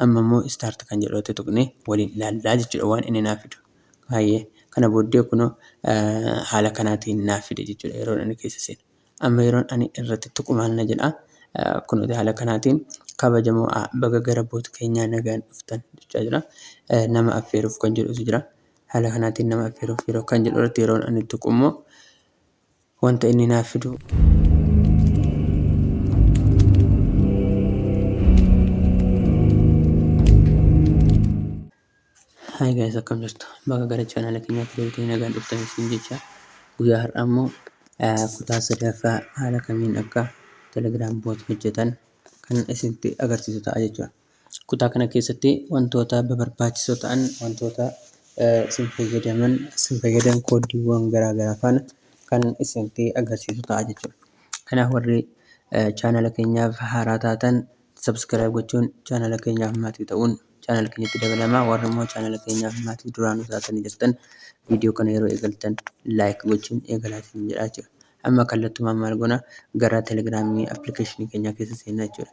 Amma immoo start kan jedhu irratti tuqnee waliin ilaallaa jechuudha waan inni naaf fidu. Baay'ee kana booddee kunoo haala kanaatiin naaf fide jechuudha yeroon ani keessa seenu. Amma yeroon ani irratti tuqu maal na jedha? Kunooti haala kanaatiin kabajamoo baga gara bot keenyaa nagaan dhuftan jechaa jira. Nama affeeruuf kan jedhutu jira. Haala kanaatiin nama affeeruuf yeroo kan jedhu irratti yeroon ani tuqu immoo wanta inni naaf fidu. Hi guys, akkam jirtu? Baga gara chaanaala keenyaatti deebitanii nagaan dhuftan isin jecha. Guyyaa har'aa immoo kutaa sadaffaa haala kamiin akka Telegram bot hojjetan kan isinitti agarsiisu ta'a jechuudha. Kutaa kana keessatti wantoota babarbaachisoo ta'an, wantoota isin fayyadaman, isin fayyadan kooddiiwwan garaa garaa faana kan isinitti agarsiisu ta'a jechuudha. Kanaaf warri chaanaala keenyaaf haaraa taatan subscribe gochuun chaanaala keenyaaf maatii ta'uun chaanaala keenyatti dabalamaa. Warri immoo chaanaala keenyaaf maatii duraanuu taatanii jirtan viidiyoo kana yeroo eegaltan like gochuun eegalaa isin jedhaa jechuudha. Amma kallattumaan maal goona? Gara telegiraamii appilikeeshinii keenyaa keessa seenna jechuudha.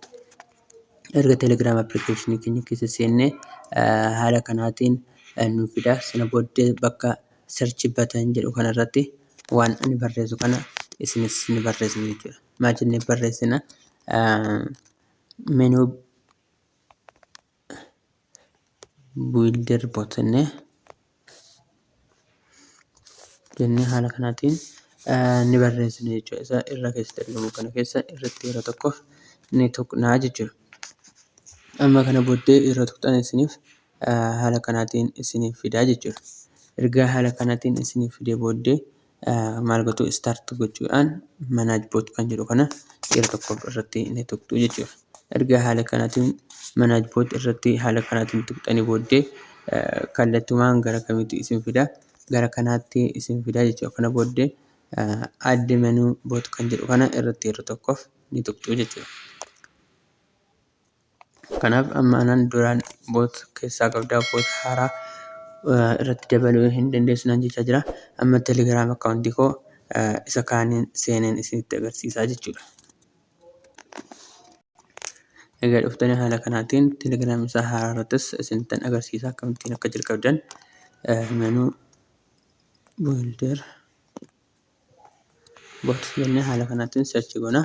Erga Telegram application keenya keessa seenne haala kanaatiin nu fida. Sana booddee bakka search button jedhu kanarratti waan ani barreessu kana isinis ni barreessitu jechuudha. Maal jennee barreessina? Menu builder bot jennee jennee haala kanaatiin ni barreessina jechuudha. Isa irra keessatti argamu kana keessa irratti yeroo tokkoof ni tuqnaa jechuudha. Amma kana booddee yeroo tuqxan isiniif haala kanaatiin isiniif fidaa jechuudha. Erga haala kanaatiin isiniif fidee booddee maal gootu? Start gochuudhaan manage bot kan jedhu kana yeroo tokkoof irratti ni tuqxu jechuudha. Erga haala kanaatiin manage bot irratti haala kanaatiin tuqxanii booddee kallattumaan gara kamitti isin fida? Gara kanaatti isin fida jechuudha. Kana booddee add menu bot kan jedhu kana irratti yeroo tokkoof ni tuqxu jechuudha. Kanaaf amma anan duraan bot keessaa qabdaa, bot haaraa irratti dabaluu hin dandeessu naan jechaa jira. Amma Telegram akkaawuntii koo isa kaaniin seeneen isinitti agarsiisaa jechuudha. Egaa dhuftanii haala kanaatiin Telegram isaa haaraa irrattis isinittan agarsiisa akkamittiin akka jalqabdan. Menu builder bot jennee haala kanaatiin search goona.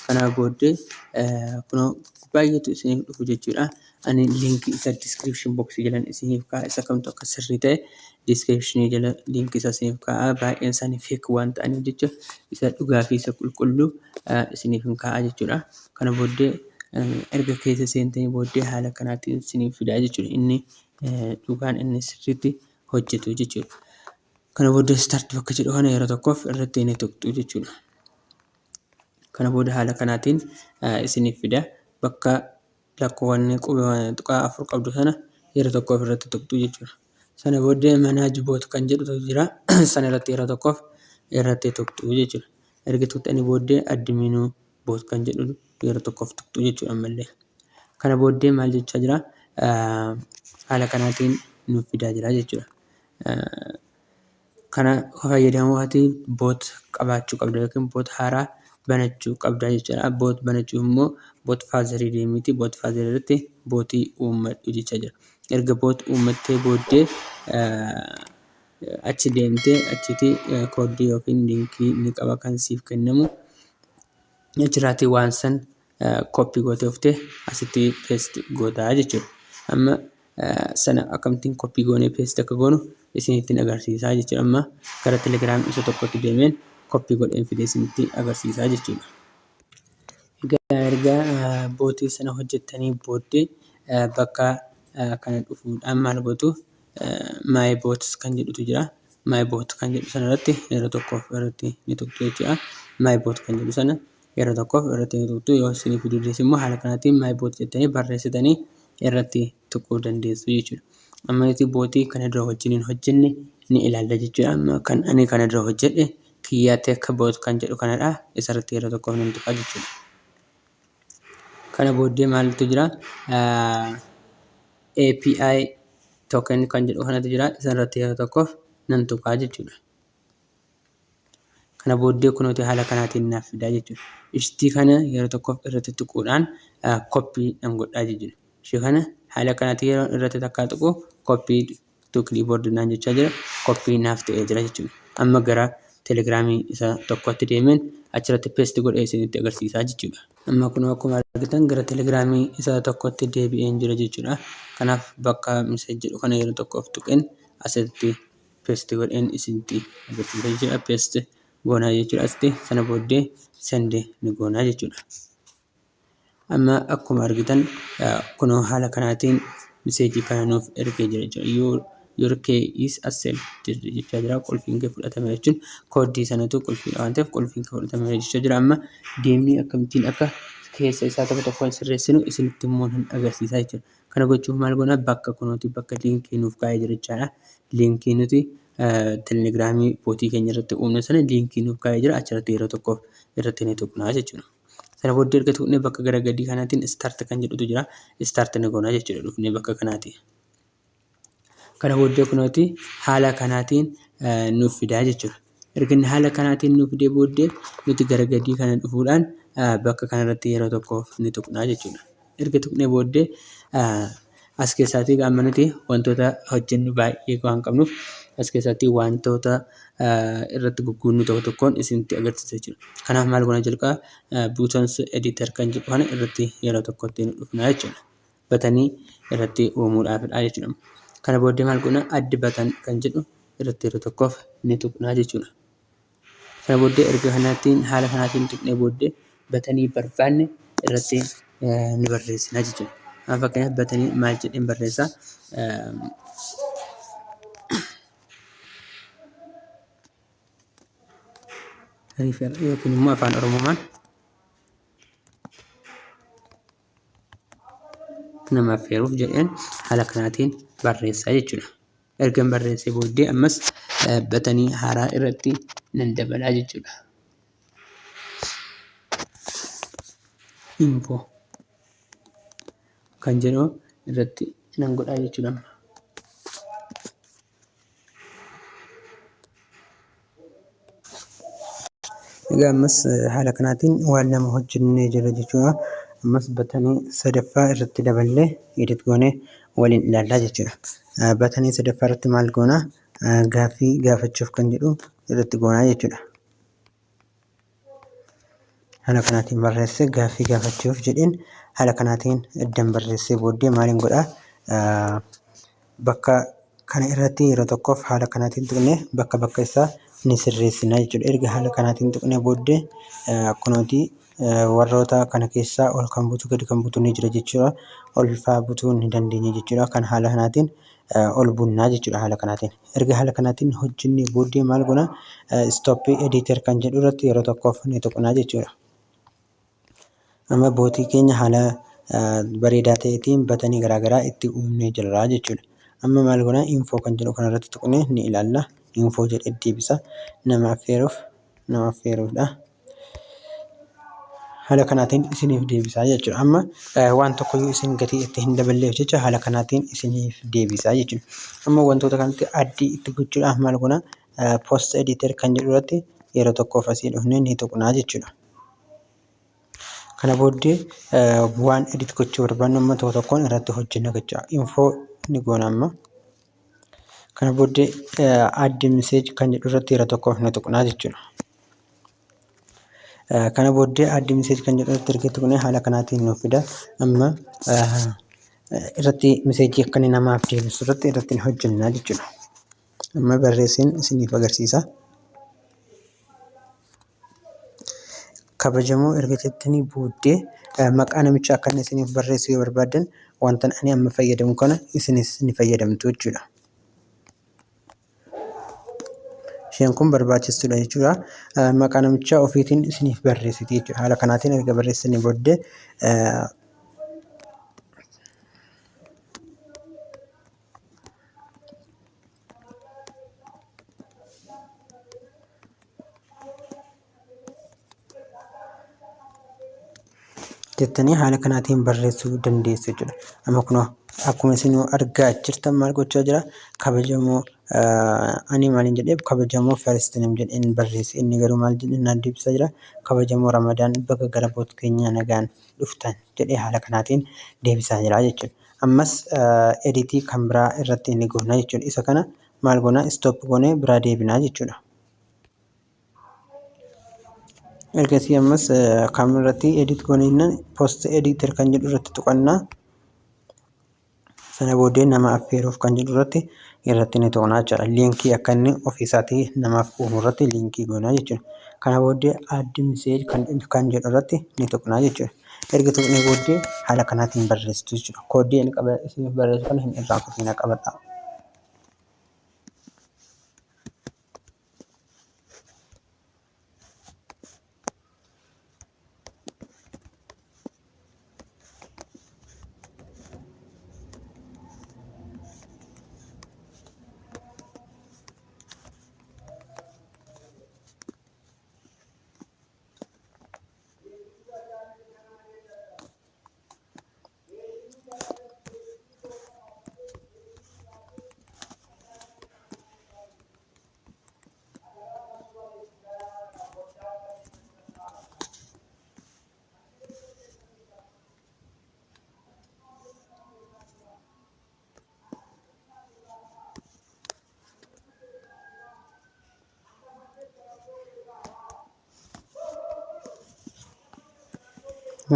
Kanaa booddee kunoo baay'eetu isiniif dhufu jechuudha. Ani liinkii isa description box jalan isiniif kaa'a, isa kamtu akka sirrii ta'e description jala liinkii isaa isiniif kaa'a. Baay'een isaanii fake waan ta'aniif jecha isa dhugaa fi isa qulqulluu isiniif hin kaa'a jechuudha. Kana booddee erga keessa seentanii booddee haala kanaatiin isiniif fidaa jechuudha. Inni dhugaan inni sirriitti hojjetu jechuudha. Kana booddee start bakka jedhu kana yeroo tokkoof irratti ni tuqxu jechuudha. Kana booda haala kanaatiin isiniif fida. Bakka lakkoowwan tuqaa afur qabdu sana yeroo tokkoof irratti tuqxu jechuudha. Sana booddee manage bot kan jedhutu jira. Sana irratti yeroo tokkoof irratti tuqxu jechuudha. Erga tuqxanii booddee add menu bot kan jedhu yeroo tokkoof tuqxu jechuudha ammallee. Kana booddee maal jechaa jira? Haala kanaatiin nuuf fidaa jira jechuudha. Kana fayyadamuuf ati bot qabaachuu qabda yookiin bot haaraa banachuu qabda jechuudha. Bot banachuuf immoo bot faazarii deemiiti bot faazarii irratti bootii uummadhu jechaa jira. Erga bot uummattee booddee achi deemtee achiti kooddii yookiin liinkii ni qaba kan siif kennamu. Achirraatii waan san koppii gootee uftee asitti paste gootaa jechuudha. Amma sana akkamittiin koppii goonee paste akka goonu isinittiin agarsiisaa jechuudha. Amma gara Telegram isa tokkotti deemeen koppii godheen fidee isinitti agarsiisaa jechuudha. Egaa erga bootii sana hojjettanii booddee bakka kana dhufuudhaan maal gootu? My bots kan jedhutu jira. My bot kan jedhu sana irratti yeroo tokkoof irratti ni tuqxu jechuudha. My bot kan jedhu sana yeroo tokkoof irratti ni tuqxu. Yoo isinii fiduu dides immoo haala kanaatiin my bot jettanii barreessitanii irratti tuquu dandeessu jechuudha. Amma nuti bootii kana dura wajjiniin hojjenne ni ilaalla jechuudha. Amma kan ani kana dura hojjedhe kiyyaa tech bot kan jedhu kanadha. Isarratti yeroo tokkoof nan tuqa jechuudha. Kana booddee maaltu jira? API token kan jedhu kanatu jira. Isarratti yeroo tokkoof nan tuqaa jechuudha. Kana booddee kunuuti haala kanaatiin naaf fidaa jechuudha. Ishtii kana yeroo tokkoof irratti tuquudhaan koppii nan godhaa jechuudha. Ishee kana Haala kanaatiin yeroo irratti takkaa tuqu copy to clipboard naan jechaa jira. Copy naaf ta'ee jira jechuudha. Amma gara telegiraamii isa tokkotti deemeen achirratti paste godhee isinitti agarsiisaa jechuudha. Amma kunoo akkuma argitan gara telegiraamii isa tokkotti deebi'een jira jechuudha. Kanaaf bakka message jedhu kana yeroo tokkoof tuqeen asitti paste godheen isinitti agarsiisa jechuudha. Paste goonaa jechuudha asitti sana booddee send ni goonaa jechuudha. Amma akkuma argitan kunoo haala kanaatiin miseejii kana nuuf ergee jira jechuudha. Your key is accepted jechaa jira. Qulfiin kee fudhatame jechuun kooddii sanatu qulfiidha waan ta'eef qulfiin kee fudhatame jechaa jira. Amma deemnee akkamittiin akka keessa isaa tokko tokkoon sirreessinu isinitti immoo nan agarsiisa jechuudha. Kana gochuuf maal goona bakka kunooti bakka liinkii nuuf kaa'ee jira jechaadha. Liinkii nuti telegiraamii bootii keenya irratti uumne sana liinkii nuuf kaa'ee jira achirratti yeroo tokkoof irratti ni tuqnaa jechuudha. Sana booddee erga tuqnee bakka gara gadii kanaatiin start kan jedhutu jira. Start ni goona jechuudha dhufnee bakka kanaati. Kana booddee kunooti haala kanaatiin nuuf fidaa jechuudha. Erga inni haala kanaatiin nuuf fidee booddee nuti gara gadii kana dhufuudhaan bakka kanarratti yeroo tokkoof ni tuqnaa jechuudha. Erga tuqnee booddee as keessaatii amma nuti wantoota hojjennu baay'ee waan qabnuuf as keessatti wantoota irratti gugguunnu tokko tokkoon isinitti agarsiisa jechuudha. Kanaaf maal goona jalqaba buttons editor kan jedhu kana irratti yeroo tokkotti nu dhufna jechuudha. Batanii irratti uumuudhaafidha jechuudha. Kana booddee maal goona add button kan jedhu irratti yeroo tokkoof ni tuqna jechuudha. Kana booddee erga kanaatiin haala kanaatiin tuqnee booddee batanii barbaanne irratti ni barreessina jechuudha. Amma fakkeenyaaf batanii maal jedheen barreessa? Refer yookiin immoo afaan Oromoon nama affeeruuf jedheen haala kanaatiin barreessaa jechuudha. Ergan barreessee booddee ammas batanii haaraa irratti nan dabalaa jechuudha. Info kan jedhu irratti nan godhaa jechuudha. Egaa ammas haala kanaatiin waan lama hojjennee jirra jechuudha. Ammas batanii sadaffaa irratti daballee edit goonee waliin ilaallaa jechuudha. Batanii sadaffaa irratti maal goona? Gaaffii gaafachuuf kan jedhu irratti goonaa jechuudha. Haala kanaatiin barreessee gaaffii gaafachuuf jedheen haala kanaatiin eddan barreessee booddee maaliin godhaa? Bakka kana irratti yeroo tokkoof haala kanaatiin tuqnee bakka bakka isaa ni sirreessina jechuudha. Erga haala kanaatiin tuqnee booddee kunooti warroota kana keessaa ol kan butu gadi kan butu ni jira jechuudha. Ol faa butuu ni dandeenya jechuudha. Kan haala kanaatiin ol bunnaa jechuudha haala kanaatiin. Erga haala kanaatiin hojjennee booddee maal goona? Stop editor kan jedhu irratti yeroo tokkoof ni tuqnaa jechuudha. Amma bootii keenya haala bareedaa ta'eetiin batanii garaagaraa itti uumnee jirra jechuudha. Amma maal goona? Info kan jedhu kanarratti tuqnee ni ilaalla. Info jedhee deebisa. Nama affeeruuf nama affeeruufdha. Haala kanaatiin isiniif deebisaa jechuudha. Amma waan tokkoyyuu isin gatii itti hin daballeef jecha haala kanaatiin isiniif deebisaa jechuudha. Amma wantoota kanatti addii itti gochuudhaaf maal goona? Post editor kan jedhu irratti yeroo tokkoof asii dhufnee ni tuqnaa jechuudha. Kana booddee waan edit gochuu barbaannu amma tokko tokkoon irratti hojjenna jechuudha. Info ni goona amma. Kana booddee add message kan jedhu irratti yeroo tokkoof ni tuqnaa jechuudha. Kana booddee add message kan jedhu irratti erga tuqnee haala kanaatiin nuuf fida. Amma irratti message akka inni namaaf deebisu irratti irratti ni hojjenna jechuudha. Amma barreesseen isiniif agarsiisa. Kabajamoo erga jettanii booddee maqaa namichaa akka inni isiniif barreessu yoo barbaaddan wantan ani amma fayyadamu kana isinis ni fayyadamtu jechuudha. Isheen kun barbaachistuudha jechuudha. Maqaa namichaa ofiitiin isiniif barreessiti jechuudha. Haala kanaatiin erga barreessanii booddee jettanii haala kanaatiin barreessuu dandeessu jechuudha. Amma kunoo akkuma isin argaa jirtan maal gochaa jira? Kabajamoo ani maaliin jedhee kabajamoo first name jedheen barreesse. Inni garuu maal jedhee naan deebisaa jira? Kabajamoo Ramadaan baga gara boot keenyaa nagaan dhuftan jedhee haala kanaatiin deebisaa jira jechuudha. Ammas editii kan biraa irratti ni goona jechuudha. Isa kana maal goona? Stop goonee biraa deebinaa jechuudha. Ergasii ammas kam irratti edit goone jennaan post editor kan jedhu irratti tuqannaa. Sana booddee nama affeeruuf kan jedhu irratti irratti ni tuqnaa jechuudha. Liinkii akka inni ofiisaatii namaaf uumu irratti liinkii goonaa jechuudha. Kana booddee add message kan jedhu irratti ni tuqnaa jechuudha. Erga tuqnee booddee haala kanaatiin barreessitu jechuudha. Kooddii inni isiniif barreessu kana hin irraanfatinaa qabadhaa.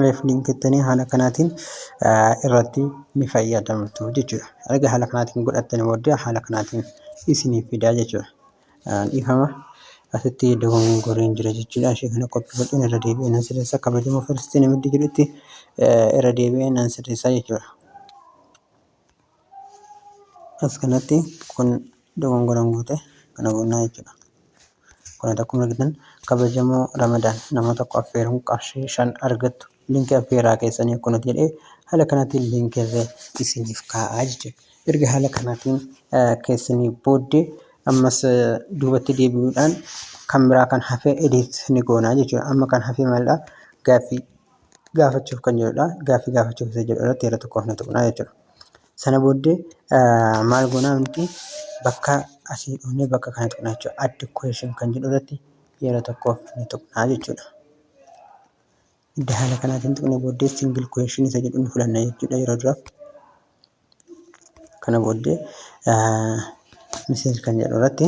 Reef linkettanii haala kanaatiin irratti ni fayyadamtu jechuudha. Erga haala kanaatiin godhattanii booddee haala kanaatiin isiniif fidaa jechuudha. Dhiifama asitti dogongoreen jira jechuudha. Ishee kana qophii godheen irra deebi'ee nan sirreessa. Kabajamoo firstii namitti jedhutti irra deebi'ee nan sirreessa jechuudha. As kanatti kun dogongoran guute kana goonaa jechuudha. Kun akkuma argitan kabajamoo Ramadaan nama tokko affeeruun qarshii 5 argattu liinkii affeeraa keessanii akkuma jedhee haala kanaatiin liinkii irra isiniif kaa'aa jechuudha. Erga haala kanaatiin keessanii booddee ammas duubatti deebi'uudhaan kan biraa kan hafe edit ni goonaa jechuudha. Amma kan hafe maalidha? Gaaffii gaafachuuf kan jedhudha. Gaaffii gaafachuuf isa jedhu irratti yeroo tokkoof ni tuqnaa jechuudha. Sana booddee maal goonaa nuti bakka asii dhufnee bakka kana tuqnaa jechuudha. Add question kan jedhu irratti yeroo tokkoof ni tuqnaa jechuudha. Edda haala kanaatiin tuqnee booddee single question isa jedhu ni filanna jechuudha yeroo duraaf. Kana booddee message kan jedhu irratti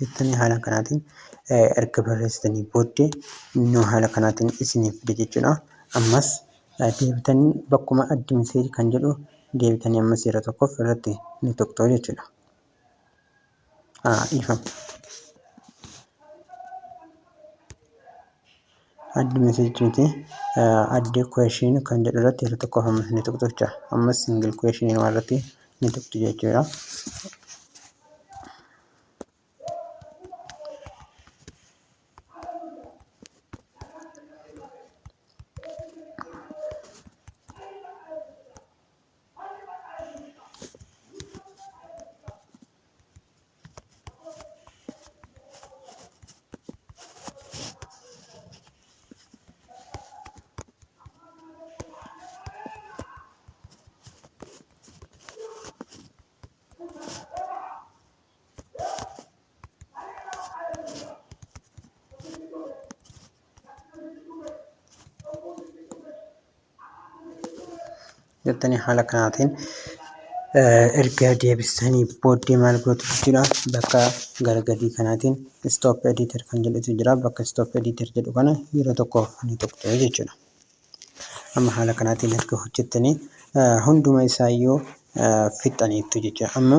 jettanii haala kanaatiin erga barreessitanii booddee innoo haala kanaatiin isiniif fide jechuudha. Ammas deebitanii bakkuma add message kan jedhu deebitanii ammas yeroo tokkoof irratti ni tuqxu jechuudha. Dhiifama. Add message miti add question kan jedhu irratti yeroo tokkoof ammas ni tuqxu jechuudha. Ammas single question irratti ni tuqxu jechuudha. Jettanii haala kanaatiin erga deebistanii booddee maal gootu jechuudha. Bakka gara gadii kanaatiin stop editor kan jedhutu jira. Bakka stop editor jedhu kana yeroo tokkoof ni tuqxu jechuudha. Amma haala kanaatiin erga hojjettanii hunduma isaayyuu fixxaniittu jechuudha. Amma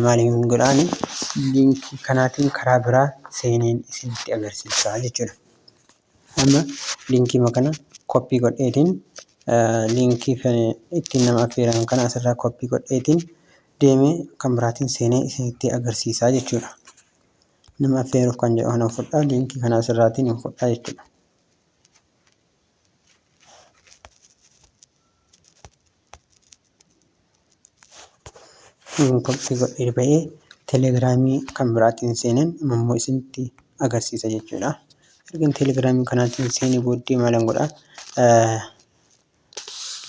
maaliin godhaani liinkii kanaatiin karaa biraa seeneen isinitti agarsiisa jechuudha. Amma liinkiima kana koppii godheetiin liinkii ittiin nama affeeran kana asirraa koppii godheetiin deemee kan biraatiin seenee isinitti agarsiisaa jechuudha. Nama affeeruuf kan jedhu kana fudhaa liinkii kana asirraatiin hin fudhaa jechuudha. Koppii godhee ba'ee telegiraamii kan biraatiin seeneen immoo isinitti agarsiisa jechuudha. Ergan teelegiraamii kanaatiin seenee booddee maalan godhaa?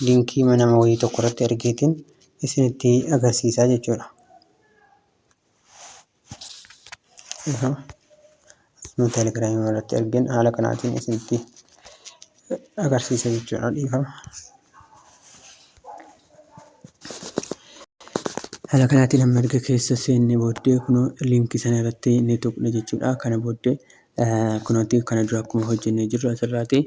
Liinkii nama wayii tokko irratti ergeetiin isinitti agarsiisaa jechuudha. Asuma teelegiraamii irratti ergeen haala kanaatiin isinitti agarsiisa jechuudha. Dhiifama. Haala kanaatiin amma erga keessa seennee booddee kunoo liinkii sana irratti ni tuqna jechuudha. Kana booddee kunooti kana dura akkuma hojjennee jirru asirraati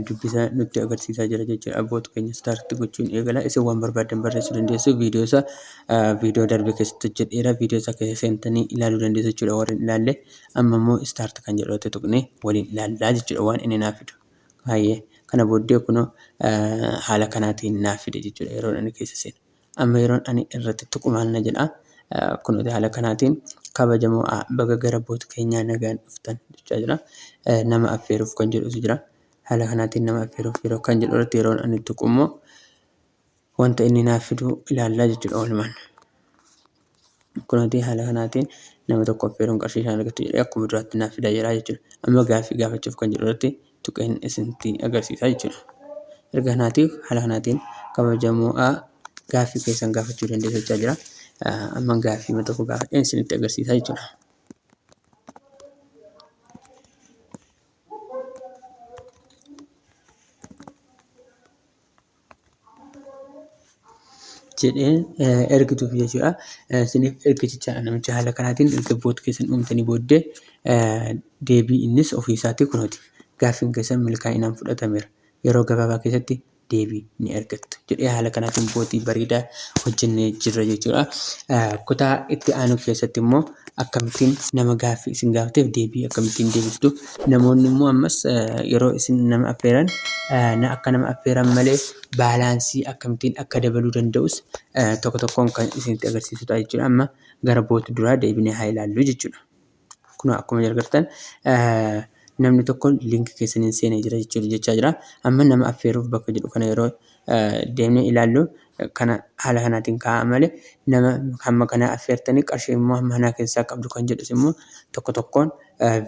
dubbisa nutti agarsiisaa jira jechuudha. Abboota keenya start gochuun eegala. Isin waan barbaaddan barreessuu dandeessu. Viidiyoo isaa viidiyoo darbe keessatti hojjedheera. Viidiyoo isaa keessa seentanii ilaaluu dandeessu jechuudha. Warri hin ilaalle amma immoo start kan jedhu irratti tuqnee waliin ilaallaa jechuudha waan inni naaf fidu. Hayyee kana booddee kunoo haala kanaatiin naaf fide jechuudha yeroon ani keessa seenu. Amma yeroon ani irratti tuqu maal na jedha? Kunooti haala kanaatiin kabajamoo baga gara boot keenyaa nagaan dhuftan jechaa jira. Nama affeeruuf kan jedhutu jira. Haala kanaatiin nama affeeruuf yeroo kan jedhu irratti yeroon ani tuqu immoo wanta inni naaf fidu ilaallaa jechuudha walumaan. Kunooti haala kanaatiin nama tokko affeeruun qarshii 5 argattu jedhee akkuma duraatti naaf fidaa jira jechuudha. Amma gaaffii gaafachuuf kan jedhu irratti tuqeen isinitti agarsiisa jechuudha. Erga kanaatiif haala kanaatiin kabajamoo gaaffii keessan gaafachuu dandeessu jechaa jira. Amma gaaffii tokko gaafadheen isinitti agarsiisa jechuudha. Jedhee ergituuf jechuudha. Isiniif erga jechaadha namicha haala kanaatiin erga boot keessan uumtanii booddee deebii innis ofii isaatii kunooti. Gaaffiin keessan milkaa'inaan fudhatameera. Yeroo gabaabaa keessatti deebii ni argattu jedhee haala kanaatiin bootii bareedaa hojjennee jirra jechuudha. Kutaa itti aanu keessatti immoo akkamittiin nama gaaffii isin gaafateef deebii akkamittiin deebistu namoonni immoo ammas yeroo isin nama affeeran na akka nama affeeran malee baalaansii akkamittiin akka dabaluu danda'us tokko tokkoon kan isinitti agarsiisu ta'a jechuudha. Amma gara boot duraa deebinee haa ilaallu jechuudha. Kun akkuma argitan namni tokko liinkii keessaniin seenee jira jechuudha jechaa jira. Amma nama affeeruuf bakka jedhu kana yeroo deemnee ilaallu kana haala kanaatiin kaa'a malee nama hamma kana affeertanii qarshii immoo hamma kanaa keessaa qabdu kan jedhus immoo tokko tokkoon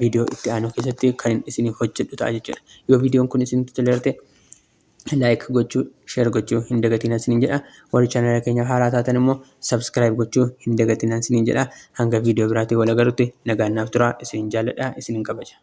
viidiyoo itti aanu keessatti kan isiniif hojjedhu ta'a jechuudha. Yoo viidiyoon kun isinitti toleera ta'e like gochuu, share gochuu hin dagatinaa isiniin jedha. Warri chaanala keenyaaf haaraa taatan immoo subscribe gochuu hin dagatinaa isiniin jedha. Hanga viidiyoo biraatiin wal agarrutti nagaan naaf turaa. Isinin jaalladha, isinin kabaja.